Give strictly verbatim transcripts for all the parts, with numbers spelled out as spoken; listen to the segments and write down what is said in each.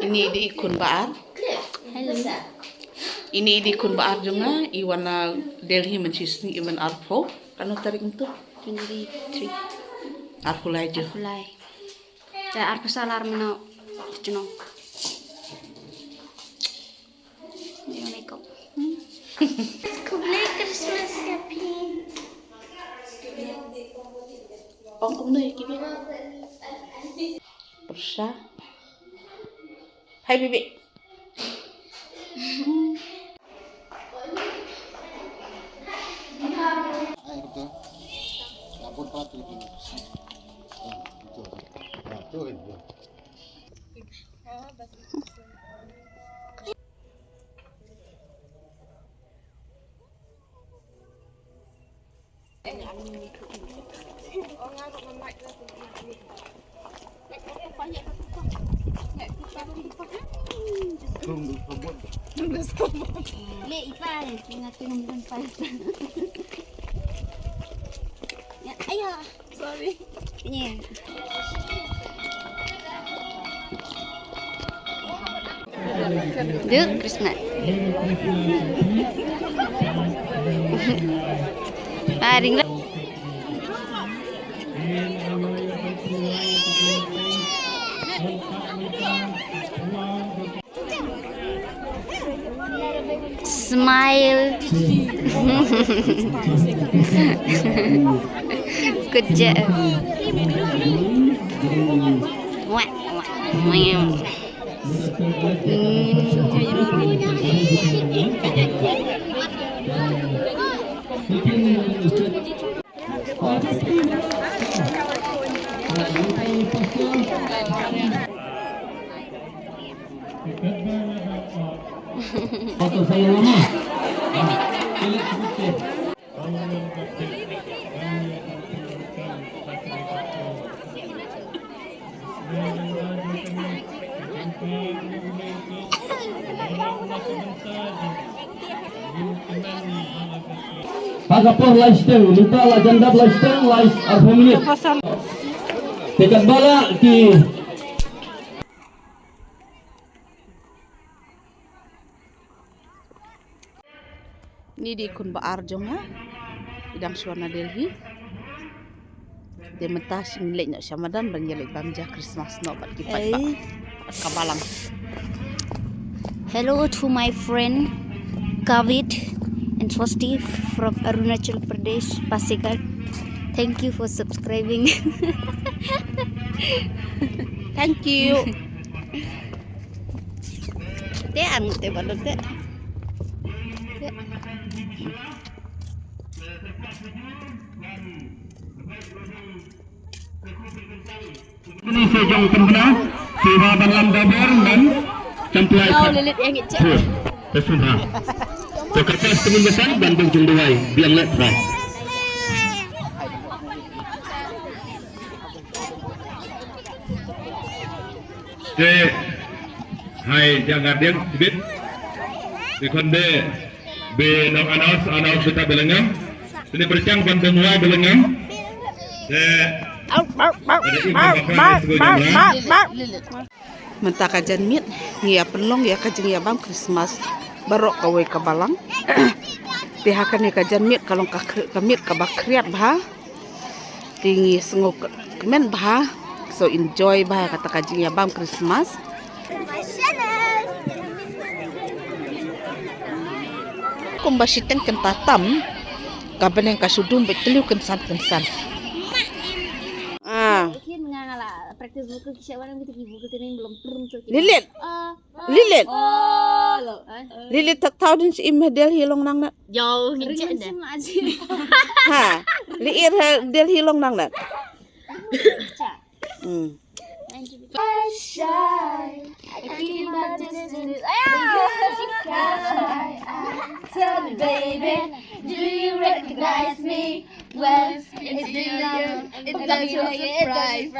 Ini i dei i khun ba ar. Hello. Ini i dei i khun ba ar jong nga, i wan na Delhi mynshisngi i wan arphew. Katno tarik mynta? Twenty-three. Arphew lai ju. Arphew lai. Te arphew saw ar mynno. Chnong. Dia makeup. Hmm. Khublei Christmas, Happy. Ong kumno ïa ki bit. Pyrsa. Hai, bibi. Le, ipa, eh, ngaku nang bilang pa. Ya, ayo. Sorry. Ni. Duh, Christmas. Paring lah. Smile. Good job. Wah, wah, wah. Hmm. Paka por lai shiteng, mynta la jan dap lai shiteng, lai arphew minit. Te katba la ki. Ni dei i khun ba ar jong nga. I dang shuwa na Delhi. Te mynta shu leit noh sha madan ban ïa leit bam ja Christmas noh bad ki paidbah. Ei. Ka balang. Hello to my friend Kavit and Swasti from Arunachal Pradesh, Pasighat. Thank you for subscribing. Thank you. Te an te balut te. Te. Ni se jong pynbna, se ba ban lam daber men, champlai. Oh, lelit yang ngit cek. Te sumha. Te kata semen besan dan dong jong duai, biang let ba. Te, hai, jangan dia, bit. Di konde, be nong anos, anos kita belengam. Ini percang ban dengwa belengam. Te, ada ibu bakal itu jam. Mynta ka janmiet ngi ïa pynlong ïa ka jingïabam Christmas baroh kawei ka balang. Te ha kane ka janmiet ka long ka khri-, ka miet kaba khriat bha. Te ngi sngew k-, kmen bha. So enjoy bha ïa kata ka jingïabam Christmas. Kumba shiteng kynta tam ka bneng ka shu dum beit tliw kynsan kynsan. Ah. Practice vocal ki sha wan ngi ki vocal training belum turun tu. Lilit. Ah. Lilit. Oh, lo. Lilit tak tahu din si im Delhi long nang na. Jauh ngi cek dah. Ha. Liit ha Delhi long nang na. Hmm. Shy. I keep my distance. Tell me, baby, do you recognize me? Well, it's been a, it's a surprise.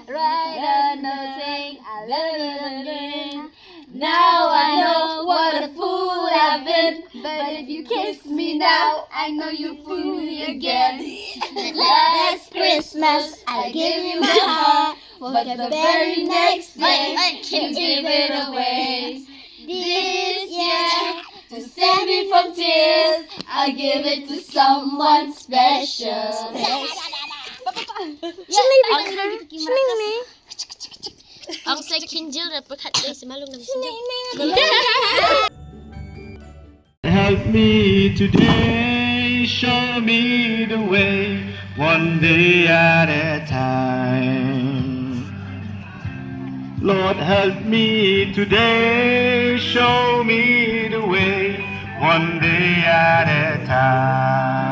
Right on the thing, I love you. Now I know what a fool I've been. But if you kiss me now, I know you fool me again. Last Christmas, I gave you my heart. For the very next day, you give it away. This year, to save me from tears, I give it to someone special. Ang sa khinjil na pyrkhat dei sa malung na. Help me today, show me the way, one day at a time. Lord, help me today, show me the way, one day at a time.